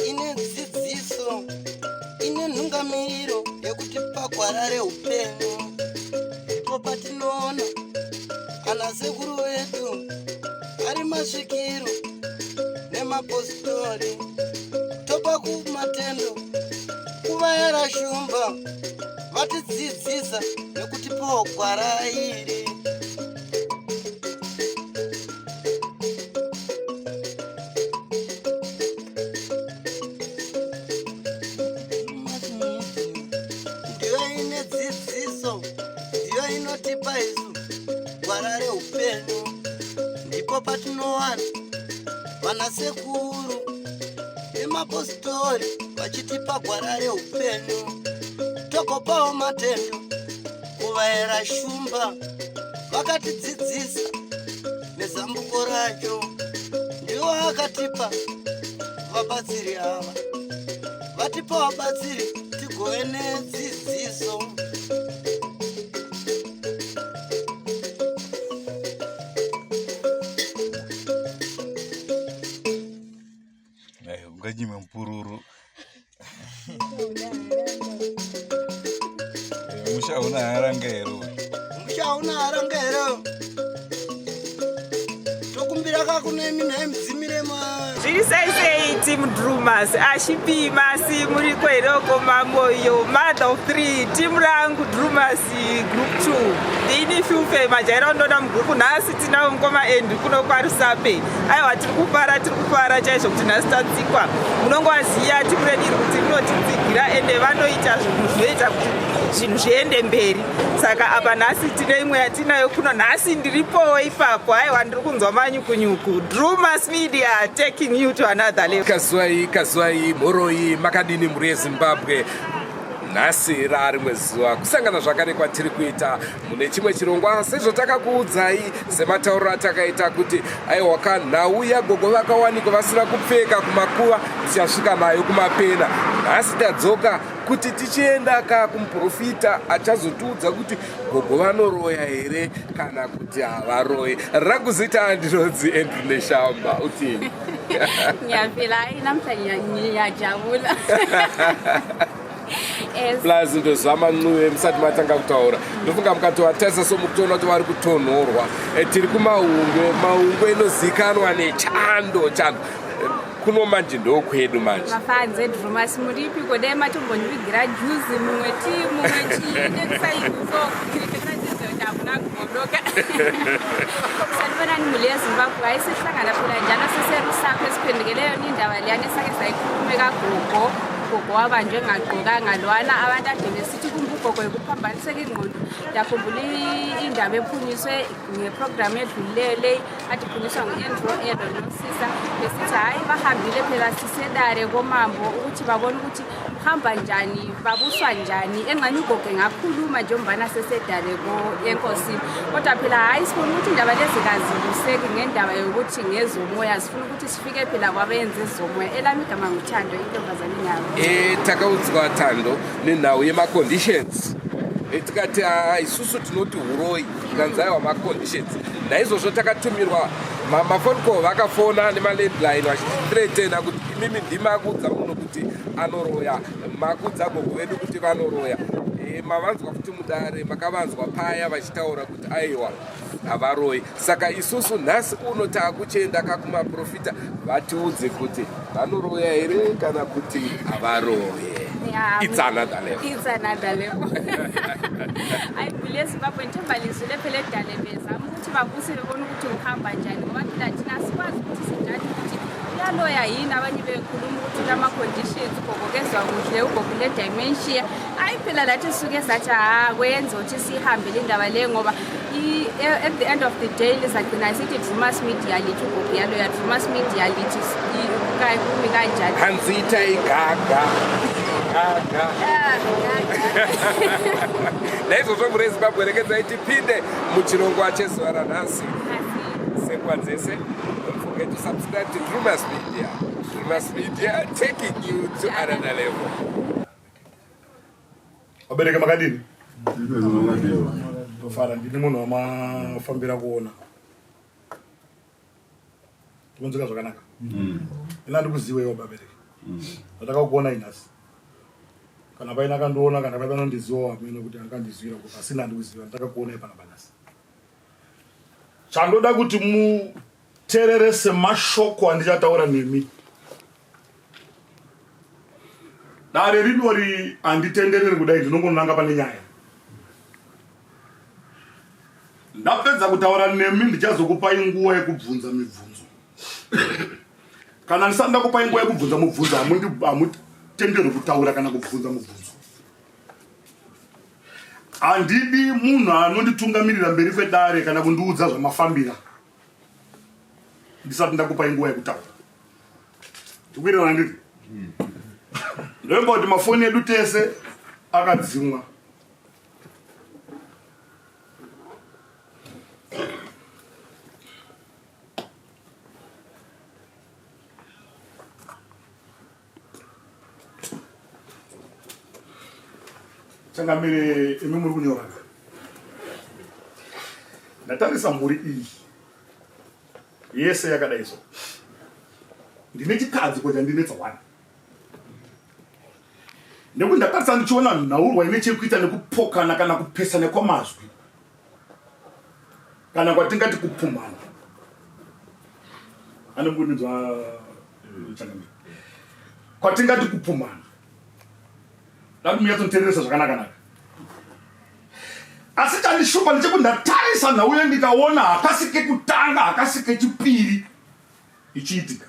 Ine dzidziso, ine nhungamiriro yekuti pagwara reupenyu ndipo patinoona ana sekuru vedu ari masvikiro nemapositori topa kumatendo kuvayara shumba vatidzidzisa nekutipawo gwara iri. Ndiyo ine dzidziso, ndiyo inotipa isu gwara reupenyu. Ndipo patinowana vanasekuru nemapositori vachitipa gwara reupenyu, togopawo matendo kuvaera shumba vakatidzidzisa nezambuko racho ndiwo akatipa vabatsiri ava vatipa vabatsiri tigove nedzidziso. Unganyime mupururu. Musha hauna haranga here? Musha hauna haranga here? Tokumbira ka kune imi nhai mudzimire ma. Zviri sei sei team Drumas Ashipi Masi muriko here uko mamoyo mother of three team rangu Drumas group 2 ndini Filfe majaira undoda mugroup nhasi tinawo mukoma Andrew kuno kwaRusape aiwa tiri kufara tiri kufara chaizvo kuti nhasi tatsikwa munongovaziva timu redu iri kuti rinotitsigira ende vanoita zvinhu zvinoita kuti zvinhu zviende mberi saka apa nhasi tine imwe yatinayo kuno nhasi ndiripowo ipapo aiwa ndiri kunzwa manyukunyuku Drumas Media taking you to another level. Kazuwai kazuwai mhoroi makadini mhuri yeZimbabwe nhasi raarimwe zuva kusangana zvakare kwatiri kuita mune chimwe chirongwa sezvo takakuudzai sematauriro atakaita kuti aiwa ka nhau yagogo vakawanikwa vasina kupfeka kumakuva tichasvika nayo kumapena nhasi tadzoka kuti tichienda ka kumuprofita achazotiudza kuti gogo vanoroya here kana kuti havaroyi rangu zita ndinonzi Andrew Neshamba uthini Ngiyaphila hayi namhla ngiyajabula. Plus ndozama Ncube musati matanga kutaura ndofunga mukatovatarisa so mukutoona kuti vari kutonhorwa eh, tiri kumaungwe maungwe inozikanwa nechando chando eh, kuno manje ndokwedu manje mafanzi edrumas muripi ko dai matombondivigira juzi mumwe tii mumwe chii nekusaikuso kuti hakuna kugodoka sanibonani mhuri yezimbabwe ayisihlangana phela njalo siserusapho esiphendukeleyo indaba leyana esake sayikhulume kagogo ugogo wabanjwe engagqokanga lwana abantu ade besithi kumbe ugogo yikuphambaniseka ingqondo ndiyakhumbula indaba ephunyiswe ngeprogramu edlulileyo leyi ade iphunyiswa ngu-andrew elo nosisa besithi hhayi bahambile phela sisedare komambo ukuthi babone ukuthi kuhamba njani babuswa njani engxenye ugogo engakhuluma njengombana sesedale enkosini kodwa phela hhayi sifuna ukuthi indaba lezi kazibuseki ngendaba yokuthi ngezomoya sifuna ukuthi sifike phela kwabenza ezomoya elami igama nguthando intombazane nyabo um eh, takaudzwa thando nenhau yemaconditions eh, tikati ah, isusu tinoti huroyi zvikanzi aiwa maconditions naizvozvo takatumirwa mafone call vakafona nemalandline vachitithreatena kuti imimi ndimakuudza munhu kuti anoroya makuudza gogo vedu kuti vanoroya e, mavanzwa futi mudare makavanzwa paya vachitaura kuti aiwa havaroyi saka isusu nhasi uno taakuchienda kakumaprofita vatiudze kuti vanoroya here kana kuti havaroye Yeah, It's another level. It's another level. I believe Zimbabwe njengoba lizwile phela edale bezama ukuthi babuse bebona ukuthi uhamba njani ngoba phela thina asikwazi ukuthi sijaje ukuthi uyaloya yini abanye bekhuluma ukuthi kulama-conditions ugogo kezwa kuhle ugogo ule-dementia hayi phela lathi sisuke sathi ha kwenza ukuthi sihambele indaba le ngoba at the end of the day lizagcina sithi Drumas Media lithi ugogo uyaloya Drumas Media lithi kumi kanjani hanzi itai gaga gaga ah, gaga naizvozvo mhuri yezimbabwe rekedzai tipinde muchirongwa chezuva ranhasi senguva dzese don't forget to subscribe to Drumas Media. Drumas Media taking you to another level. Vabereki makadini? Tofara ndini munhu wamafambira kuona. Tikunzwika zvakanaka. Ina handikuziwe iwe babereki. Ndakakuona inhasi. Kana paine akandiona kana paine anondizivawo hameno kuti angandizivira kupi asi ini handikuziva ndakakuonai panapa nhasi. Chandoda kuti muterere semashoko andichataura nemi. Dare rinori handitendereri kudai ndinongonanga pane nyaya. Ndapedza kutaura nemi ndichazokupai nguva yekubvunza mibvunzo. Kana ndisati ndakupai nguva yekubvunza mubvunzo hamutenderwi kutaura kana kubvunza mubvunzo. Handidi munhu anonditungamirira mberi kwedare kana kundiudza zvamafambira ndisati ndakupai nguva yekutaura. Tikuwirirana ndiri? Ndoimba kuti mafoni edu tese akadzimwa. Changamire, imi muri kunyora. Ndatarisa mhuri iyi yese yakadai so. Ndine chikadzi chandinetsa one. Nekuti ndatarisa ndichiona nhaurwa ine chekuita nekupokana kana kupesana kwamazwi kana kwatingati kupumhana. Anobudinzwa changamire. Kwatingati kupumhana. Ndati munyatsonitereresa zvakanaka naka. Asi chandishupa ndechekuti ndatarisa nhau iyo ndikaona hakasi kekutanga hakasi kechipiri ichiitika.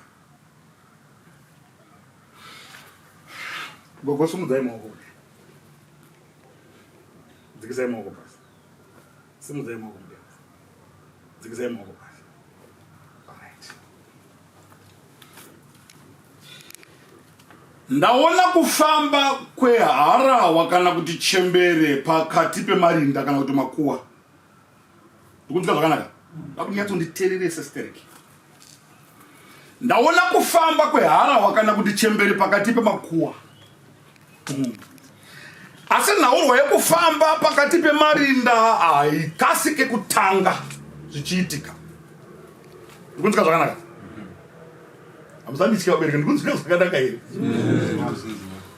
Gogo simudzai maoko kudai. Dzikisai maoko pasi. Simudzai maoko mudenga. Dzikisai maoko pasi. Alright. Ndaona kufamba kweharahwa kana kuti chembere pakati pemarinda kana kuti makuwa. Ndikunzwa zvakanaka? Vakunyatsonditereresa stereki. Ndaona kufamba kweharahwa kana kuti chembere pakati pemakuwa. Asi nhaurwa yekufamba pakati pemarinda haikasike kutanga zvichiitika. Ndikunzwa zvakanaka? Hamusanditya vabereki, ndikunzwa zvakanaka here?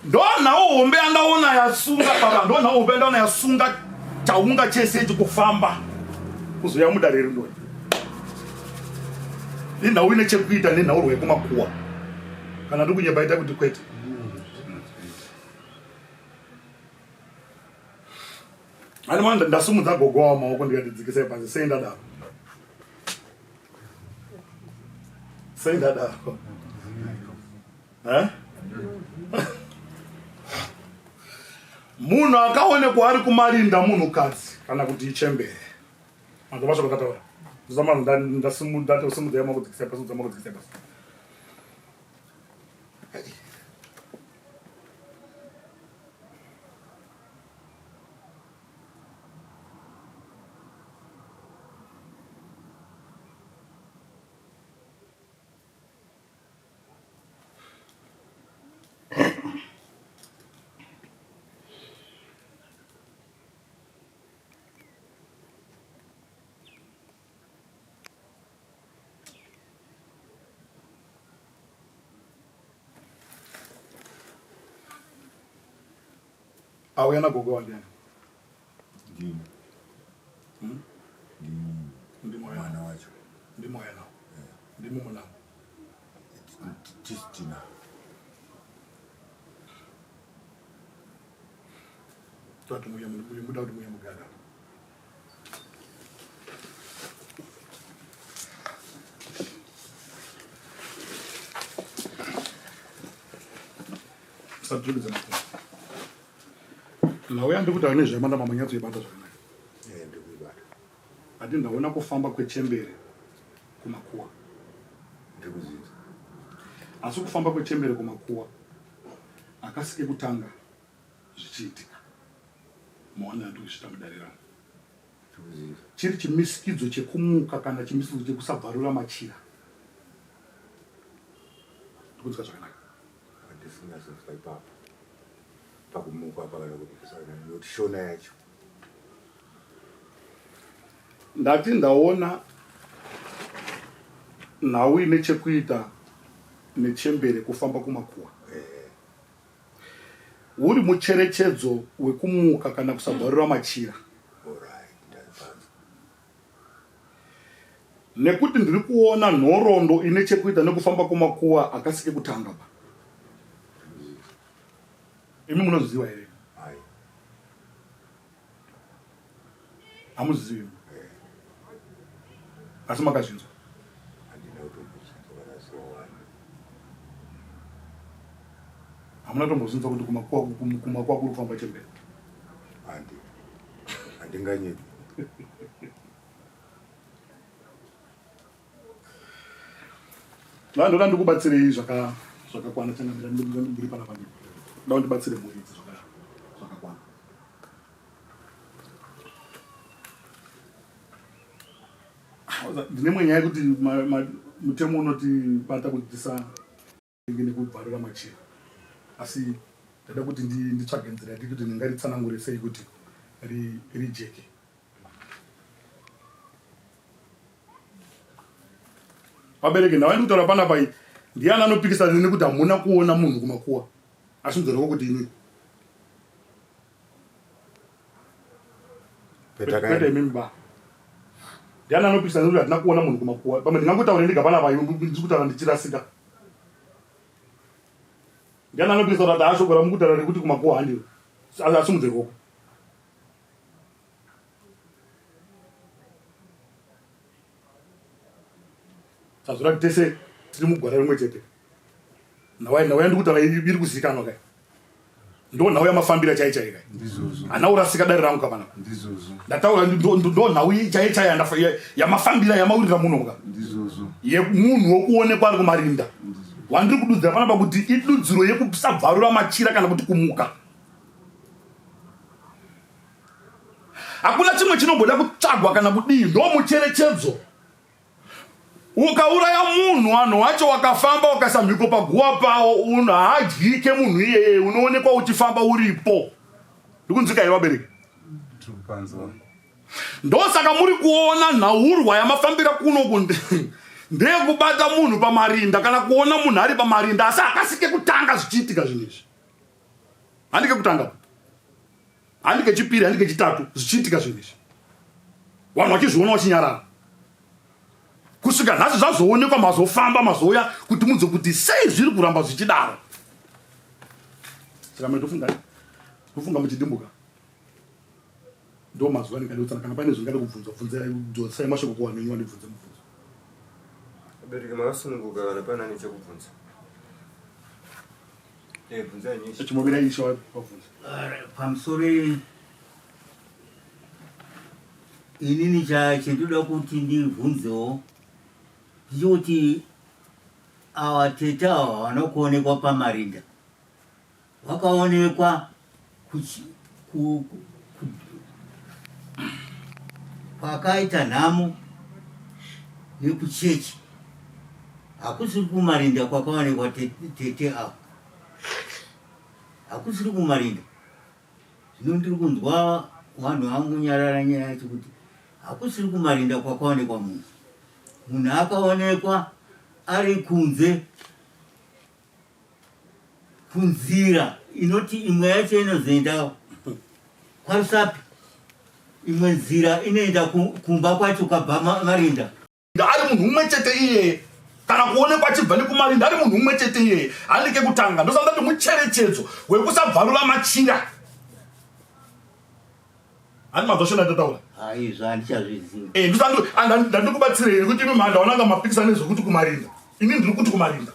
Ndonhau hombe yandaona yasunga baba, ndonhau hombe yandaona yasunga chaunga chese ichi kufamba kuzoya mudare rinori. Inhau ine chekuita nenhaurwa yekumakuwa. Kana ndikunyeba ita kuti kwete. Ani mwana ndasumudza gogo wavo maoko ndikati dzikisai pasi sei ndadaro. Sei ndadaro. Eh? Munhu akaonekwa ari kumarinda munhukadzi kana kuti ichembere. Manzwa mashoko akataura. Ndozama ndasimudza ndatosimudza maoko dzikisai pasi, maoko dzikisai pasi. Auya nagogo wandiani? Ndini. Ndini. Ndimo mwana wacho. Ndimo yana. Ndimo mwanangu. Tistina. Tati muya muda kuti muya mugara. Musatiridza makumbo. Nhau yandiri kutaura nezvayo manda manyatsoibata zvakanaka. Eh, ndikuibata. Ati ndaona kufamba kwechembere kumakuwa. Ndikuzvinzwa. Asi kufamba kwechembere kumakuwa akasike kutanga zvichiitika. Maona andiri kuzviita mudare rangu. Ndikuzvinzwa. Chiri chimisikidzo chekumuka kana chimisikidzo chekusabvarura machira. Ndikunzwa zvakanaka. Handisi ipapo. Pakumuka apa kana kuti kusana nokuti shona yacho. Ndati ndaona nhau ine chekuita nechembere kufamba kumakuwa. Uri mucherechedzo wekumuka kana kusabvarura machira. Nekuti ndiri kuona nhoroondo ine chekuita nekufamba kwemakuwa hakasi kekutanga ba. Imi munozviziva here? Hamuzvizivi asi makazvinzwa? Hamuna tombozvinzwa kuti kumakuwa kuri kufamba chembere? Handinganyepi. Ndoda ndikubatsirei zvakakwana changamira ndiri panapa ndoda undibatsire mhuri idzi zvakakwana. Ndine mwenyaya yekuti mutemo unotibata kuti tisa nekubvarura machira asi ndada kuti nditsvage nzira yati kuti ndingaritsanangure sei kuti rijeke. Vabereki ndava ndikutaura panapa iyi ndiani anopikisana neni kuti hamuna kuona munhu kumakuwa asi nzoreko kuti ini kwete imimi ba ndiani anopikisana neni kuti hatina kuona munhu kumakuwa pamwe ndingangotaura ndega panapa ndiri kutaura ndichirasika ndiani anopikisana kuti haashoko ramukutaura rekuti kumakuwa handiro asimudze ruoko. Tazvira kuti tese tiri mugwara rimwe chete. Nhau nhau yandiri kutaura iri kuzivikanwa kai. Ndo nhau yamafambira chai chai kai. Ndizvozvo. Hana urasika dare rangu kapana. Ndizvozvo. Ndataura ndo nhau chai chai yamafambira yamaurira muno muka. Ndizvozvo. Yemunhu wokuonekwa ari kumarinda. Wandiri kududzira panapa kuti idudziro yekusabvarura machira kana kuti kumuka. Hakuna chimwe chinomboda kutsvagwa kana kudii, ndomucherechedzo. Ukauraya munhu, vanhu wacho wakafamba ukaisa mhiko paguva pawo, unhu haadyike munhu iyeye, unoonekwa uchifamba uripo. Ndikunzwika here vabereki? Ndosaka muri kuona nhaurwa yamafambira kuno ndeyekubata munhu pamarinda kana kuona munhu ari pamarinda, asi hakasike kutanga zvichiitika zvinhu izvi. Handi kekutanga, handi kechipiri, handi kechitatu zvichiitika zvinhu izvi, vanhu vachizviona vachinyarara kusvika nhasi zvazoonekwa, mazofamba mazouya kuti munzwe kuti sei zviri kuramba zvichidaro. Saka ndofunga ndofunga muchidimbuka ndo mazuva andingade kutsana kana paine zvingade kubvunzwa bvunzai dzosai mashoko kuvanhu venyu vandibvunze mubvunzo. Vabereki makasununguka kana pane ane chekubvunza. Eh, bvunzai nyisha. Chimomira ishe wabvunza. Pamusoro inini chandinoda kuti ndibvunzewo ndichoti awa tete awa havana kuonekwa pamarinda vakaonekwa kwakaita nhamo nekuchechi hakusiri kumarinda kwakaonekwa tete avo hakusiri kumarinda zvino ndiri kunzwa vanhu vangunyarara nyaya yacho kuti hakusiri kumarinda kwakaonekwa munhu munhu akaonekwa ari kunze kunzira inoti imwe yacho inozoenda kwaRusape imwe nzira inoenda kumba kwacho kwabva Marinda. Ari munhu umwe chete iyeye kana kuonekwa achibva nekumarinda ari munhu umwe chete iyeye handike kutanga ndosaka ndati mucherechedzo wekusabvarura machira handi manzwa shona ndataura aizvo handichazvizivi eh, ndandikubatsirei nekuti imi mhandaona anga mapikisa nezvekuti kumarinda ini ndiri kuti kumarinda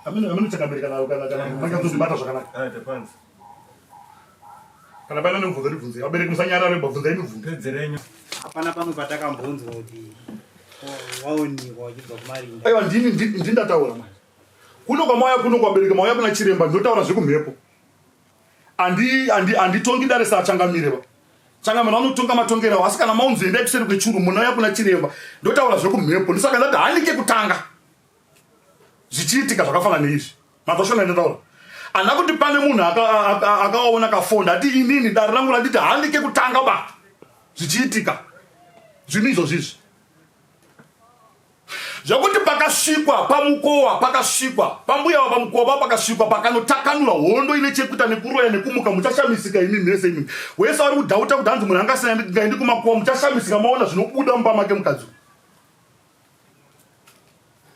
amene chakamiri kana kana kana makazozvibata zvakanaka kana paine nemubvunzo ndibvunzei vabereki musanyarare bvunzai mibvunzo Pedzerenyu. Hapana pamwe patakambonzwa kuti waonekwa uchibva kumarinda. Aiwa ndini ndini ndataura manje. Kuno kwamauya kuno kwabereki mauya kuna chiremba ndinotaura zvekumhepo. Andi andi anditongi dare saachangamire va. Changamire vanotonga matongero avo asi kana maunzi endai kuseri kwechuru munouya kuna chiremba ndotaura zvekumhepo ndosaka ndati handike kutanga. Zvichiitika zvakafanana neizvi. Manzwa shona ndataura. Handina kuti pane munhu akawaona kafoni ndati inini dare rangu randiti handike kutanga ba zvichiitika. Zvinhu izvozvi izvi zvekuti pakasvikwa pamukowa, pakasvikwa pambuya wa pamukowa pa pakasvikwa pakanotakanura hondo ine chekuita nekuroya nekumuka, muchashamisika imi mese imi wese wari kudhauta kuti hanzi munhu angasingaendi kumakuwa, muchashamisika maona zvinobuda mumba make mukadzi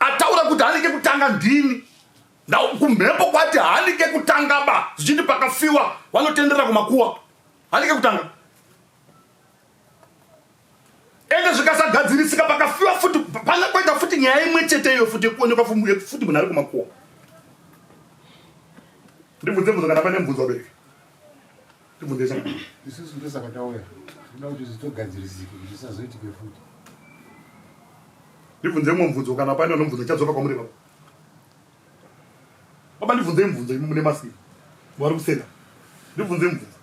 ataura kuti hanike kutanga ndini kumhepo kwati hanike kutanga ba zvichiti pakafiwa vanotenderera kumakuwa hanike kutanga ende zvikasagadzirisika pakafiwa futi pana kwaita futi nyaya imwe chete iyo futi yekuonekwa futi munhu ari kumakuwa. Ndibvunze mubvunzo kana pane mubvunzo wabereki, ndibvunze chaka. Isusu ndosaka tauya tinoda kuti zvitogadzirisike kuti zvisazoitike futi. Ndibvunze mumwe mubvunzo kana pane anomubvunzo, chadzoka kwamuri baba. Baba, ndibvunzei mubvunzo imi mune masiki vari kuseka, ndibvunzei mubvunzo.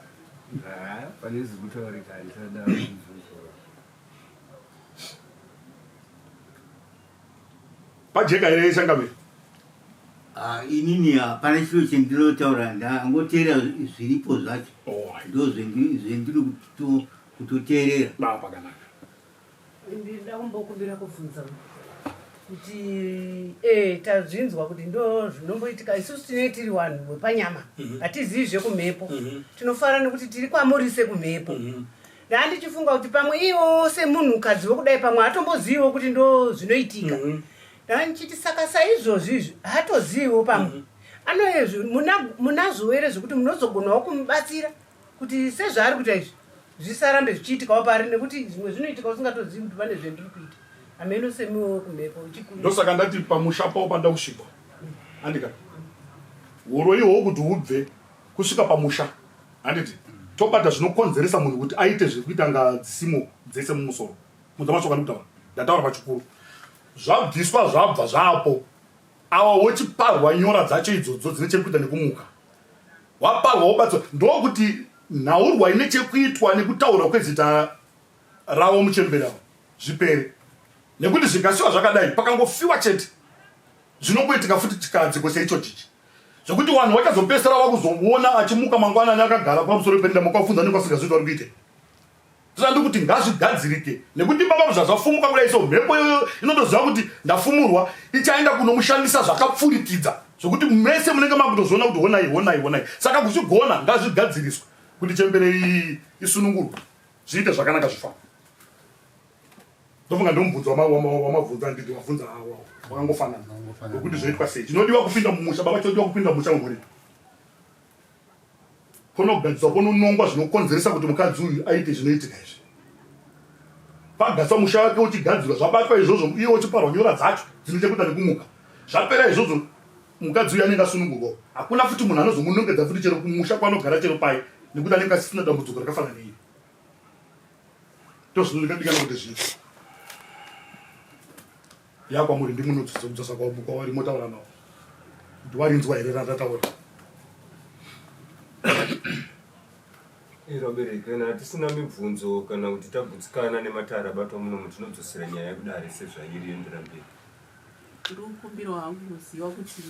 Pane zvikutaurika handisada mubvunzo. Pajeka here changamire? Ah, inini hapana chiro chendinotaura, ndangoteerera zviripo zvacho, ndo zvendiri kutoteerera. Pakanaka. Ndinoda kumbokumbira kubvunza kuti eh, tazvinzwa kuti ndo zvinomboitika. Isusu tinenge tiri vanhu vepanyama, hatizivi zvekumhepo. Tinofara nekuti tiri kwamuri sekumhepo. Ndaa ndichifunga kuti pamwe iwo semunhukadzi wekudai pamwe hatomboziviwo kuti ndo zvinoitika. Ndaa ndichiti saka saizvozvi izvi haatoziviwo pamwe anoezvi munazvo here zvekuti munozogonawo kumubatsira kuti sezvaari kuita izvi zvisarambe zvichiitikawo paari, nekuti zvimwe zvinoitika usingatozivi kuti pane zvendiri kuita hameno semiwo kumhepo. Ndosaka ndati pamusha pavo panoda kusvikwa, handika? Huro ihwohwo kuti hubve kusvika pamusha, handiti tobata zvinokonzeresa munhu kuti aite zvekuita ngadzisimo dzese mumusoro. Munzwa mashoko andikutaura? Ndataura pachikuru, zvabviswa zvabva zvapo awa wochiparwa nyora dzacho idzodzo dzine chekuita nekumuka, waparwa wobatswa, ndokuti nhaurwa ine chekuitwa nekutaurwa kwezita ravo muchembere avo zvipere, nekuti zvikasiwa zvakadai pakangofiwa chete zvinongoitika futi chikadziko seicho chichi zvekuti vanhu vachazopesera vakuzoona achimuka mangwanani akagara pamusoro penda makafunza nekwasingazivi vari kuite. Saka ndikuti ngazvigadzirike nekuti baba zvazvafumuka kudai so mhepo iyoyo inotoziva kuti ndafumurwa, ichaenda kunomushandisa zvakapfurikidza zvekuti mese munenge makutozoona kuti honai honai honai. Saka kuzvigona ngazvigadziriswe kuti chembere iyi isunungurwe, zviite zvakanaka zvifamba. Ndofunga ndomubvunzo wamabvunza, nditi wabvunza wakangofanana wekuti zvoitwa sei. Chinodiwa kupinda mumusha baba, chinodiwa kupinda mumusha memhuri ponogadziswa, pononongwa zvinokonzeresa kuti mukadzi uyu aite zvinoitika izvi. Pagadziswa musha wake uchigadzirwa, zvabatwa izvozvo, iye uchiparwa nyora dzacho dzine chekuita nekumuka, zvapera izvozvo mukadzi uyu anenge asunungurwawo. Hakuna futi munhu anozomunongedza futi chero kumusha kwaanogara chero pai, nekuti anenge asisina dambudziko rakafanana neiri. Ndozvinodikana kuti zviitwe. Yakwamuri ndimunodzidza kwavari motaura navo kuti warinzwa here randataura. Vabereki, kana tisina mibvunzo kana kuti tagutsikana nematare abatwa munomu, tinodzosera nyaya kudare sezvairi yoendera mberi. Ndikukumbirawo hangu kuziva kuti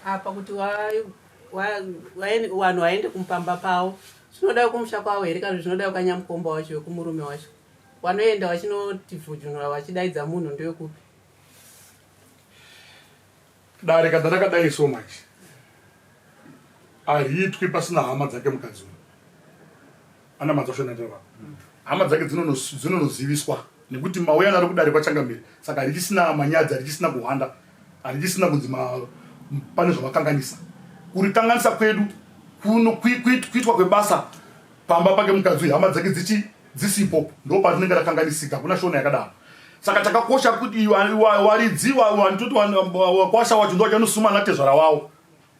apa kuti vanhu vaende kumupamba pavo zvinoda kumusha kwavo here kana zvinoda kwanyamukomba wacho wekumurume wacho wanoenda vachinotivhujunura vachidaidza munhu ndewekupi? Dare kana rakadai so manje hariitwi pasina hama dzake mukadzi uyu ana madzoshanatava hama dzake dzinonoziviswa nekuti mauya naro kudare kwachangamire, saka harichisina manyadzi, harichisina kuhwanda, harichisina kunzi pane zvavakanganisa. Kurikanganisa kwedu kuno kuitwa kwebasa pamba pake mukadzi uyu hama dzake dzichi dzisipo, ndo parinenge rakanganisika. Hakuna shona yakadaro. Saka chakakosha kuti waridzi wanitoti wakwasha wacho ndo vachanosuma natezvara wavo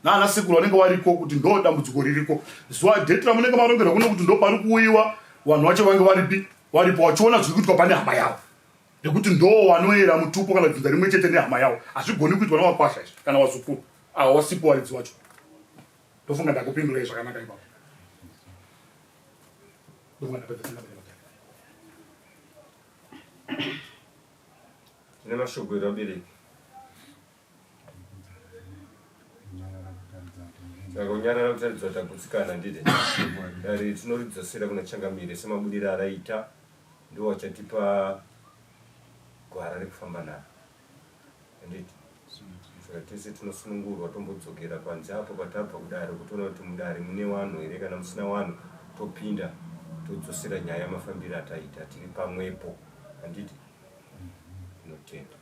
naana sekuru vanenge variko kuti ndo dambudziko ririko. Zuva dheti ramunenge marongerwa kuno kuti ndo pari kuuyiwa, vanhu vacho vange varipi, varipo vachiona zviri kuitwa pane hama yavo, nekuti ndo wanoera mutupo kana dzinza rimwe chete nehama yavo. Hazvigoni kuitwa nawakwasha izvi kana wazukuru ava wasipo waridzi wacho. Ndofunga ndakupindurai zvakanaka ipapo. Ndofunga ndapedza singapedza. Tine mashoko here vabereki? Saka kunyarara kutaridza kuti tagutsikana, handiti? Dare tinoridzosera kuna changamire semabudiro araita, ndiwo vachatipa. Gwara rekufamba naro. Handiti? Saka tese tinosunungurwa tombodzokera panze apo patabva kudare kutoona kuti mudare mune wanhu here kana musina wanhu topinda todzosera nyaya mafambiro ataita tiri pamwepo. Handiti? Tinotenda.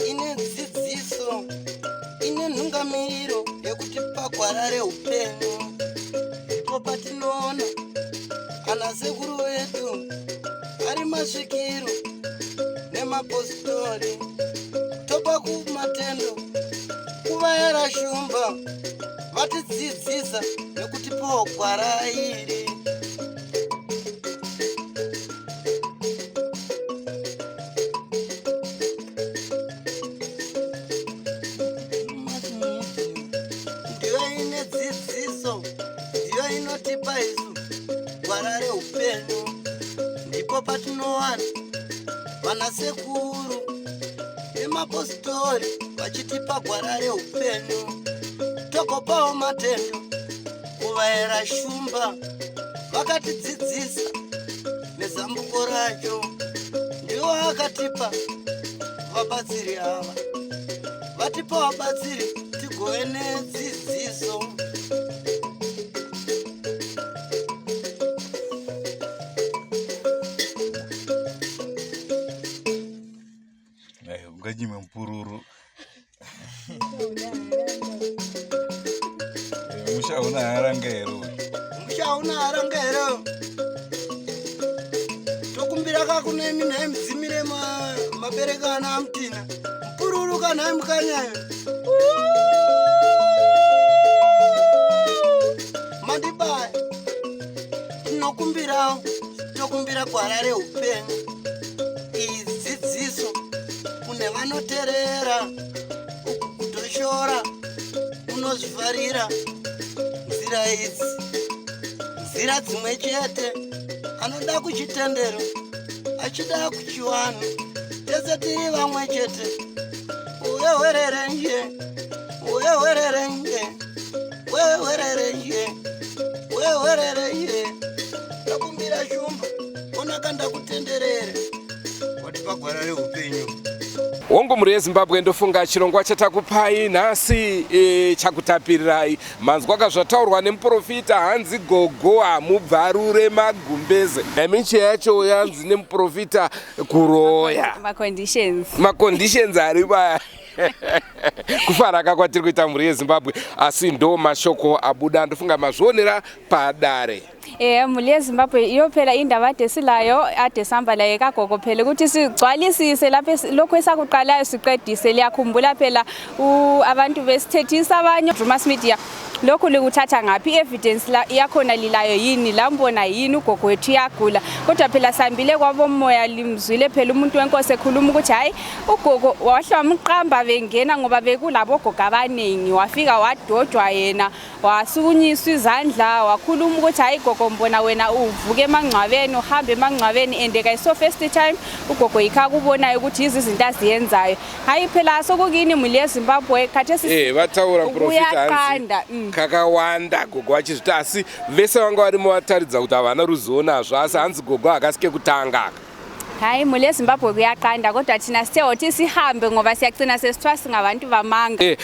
Ine dzidziso ine nhungamiriro yekutipa gwara reupenyu ndipo patinoona ana sekuru vedu ari masvikiro nemapositori topa kumatendo kuvayera shumba vatidzidzisa nekutipawo gwara iri. Ndiyo ine dzidziso, ndiyo inotipa isu gwara reupenyu. Ndipo patinowana vanasekuru nemapositori vachitipa gwara reupenyu. Togopawo matendo kuvaera shumba vakatidzidzisa nezambuko racho. Ndiwo akatipa vabatsiri ava, vatipa vabatsiri tigove nedzidziso. Unganyime mupururu. Musha hauna haranga here uyu? Musha hauna haranga here? Tokumbira kakunemi nhai mudzimire mabereka ana amutina. Mupururu kanhai mukanyayo. Mandibaya. Tinokumbirawo, tokumbira gwara reupenyu. Iyi dzidziso kune vanoterera, uku kutoshora, unozvifarira nzira idzi, nzira dzimwe chete. Anoda kuchitendero, achida kuchiwanhu, tese tiri vamwe chete. Uye nje, uye nje, uye nje, uye nje. Ndakumbira shumba, onaka ndakutenderere, watipa gwara reupenyu. Hongu mhuri yeZimbabwe, ndofunga chirongwa chatakupai nhasi chakutapirirai. Manzwaka zvataurwa nemuprofita, hanzi gogo hamubvarure magumbeze. Michi yacho yanzi nemuprofita kuroya. Maconditions. Maconditions ari pa kufaraka kwatiri kuita mhuri yeZimbabwe, asi ndo mashoko abuda, ndofunga mazvionera padare. Mhuri yeZimbabwe, iyo phela indaba ade silayo ade sihamba laye kagogo phela ukuthi sigcwalisise lapho lokhu esakuqalayo siqedise. Liyakhumbula phela abantu besithethisa abanye Drumas Media, lokhu likuthatha ngaphi i-evidence la yakhona, lilayo yini, lambona yini ugogo wethu uyagula? Kodwa phela sihambile kwabomoya, limzwile phela umuntu wenkosi ekhuluma ukuthi hhayi, ugogo wahle wamqamba bengena ngoba bekulabogogo abaningi, wafika wadojwa yena, wasukunyiswa izandla, wakhuluma ukuthi hayi gogo, mbona wena uvuke emangcwabeni, uhambe emangcwabeni, and kayiso first time ugogo yikho akubonayo ukuthi yizo izinto aziyenzayo. Hayi phela sokukini mhuri yeZimbabwe khathesi. Vataura profita hanzi kuyaqanda. Kakawanda gogo vachizviti, asi vese vanga varimo vataridza kuti havana ruzivo nazvo, asi hanzi gogo hakasi kekutanga aka. Hayi mhuri yeZimbabwe, kuyaqanda, kodwa thina sithe wothi sihambe ngoba siyagcina sesithiwa singabantu bamanga.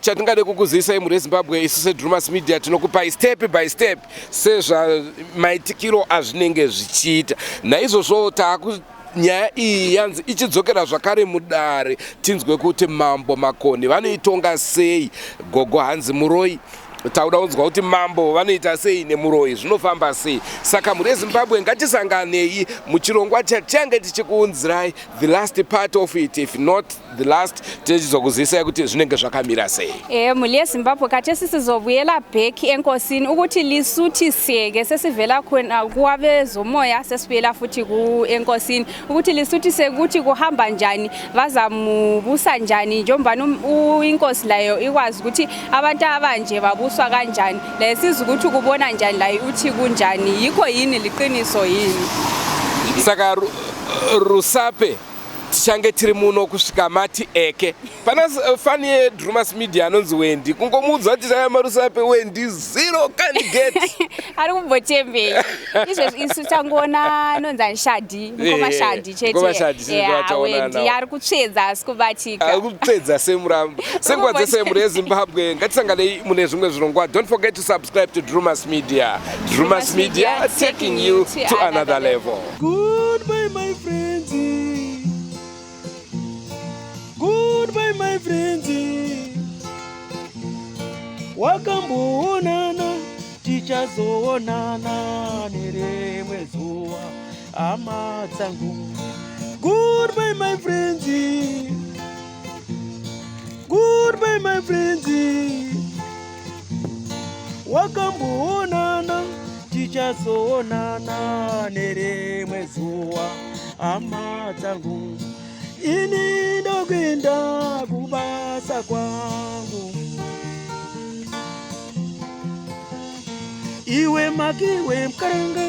Chatingade kukuzivisai mhuri yeZimbabwe, isu seDrumas Media tinokupai step by step sezvamaitikiro azvinenge zvichiita. Naizvozvo taaku nyaya iyi yanzi ichidzokera zvakare mudare, tinzwe kuti mambo Makoni vanoitonga sei. Gogo hanzi muroi, tauda kunzwa kuti mambo vanoita sei nemuroi, zvinofamba sei. Saka mhuri yeZimbabwe, ngatisanganei muchirongwa chatichange tichikuunzirai the last part of it, if not the last, tichizokuzivisai kuti zvinenge zvakamira sei. Mhuri yeZimbabwe, khathesi sizobuyela back enkosini ukuthi lisuthiseke. Sesivela khona kwabezomoya, sesibuyela futhi ku enkosini ukuthi lisuthiseke ukuthi kuhamba njani, bazamubusa njani, njengoba inkosi layo ikwazi ukuthi abantu abanje babuswa kanjani. Laye sizwe ukuthi kubona njani, laye uthi kunjani, yikho yini, liqiniso yini. Saka Rusape. Tichange tiri muno kusvika mati eke. Pana fani yeDrumas Media anonzi Wendy, kungomuudza kuti taya marusape Wendy zero can get. Ari kumbotembei izvezvi? Isu tangoona anonzi Shadi, mukoma Shadi. Mukoma Shadi chete chete. ndovataona Wendy nawo. ari kutsvedza asi kubatika. Ari kutsvedza semuramba senguva dzese. Mhuri yeZimbabwe, ngatisanganei mune zvimwe zvirongwa. Don't forget to subscribe to Drumas Media. Drumas Media, taking you to another level. Goodbye, my friends. Goodbye, my friends. Wakamboonana, tichazoonana nerimwe zuva, hama dzangu. Goodbye, my friends. Goodbye, my friends. Wakamboonana, tichazoonana nerimwe zuva, hama dzangu. Ini ndokuenda kubasa kwangu. Iwe makiwe mukaranga.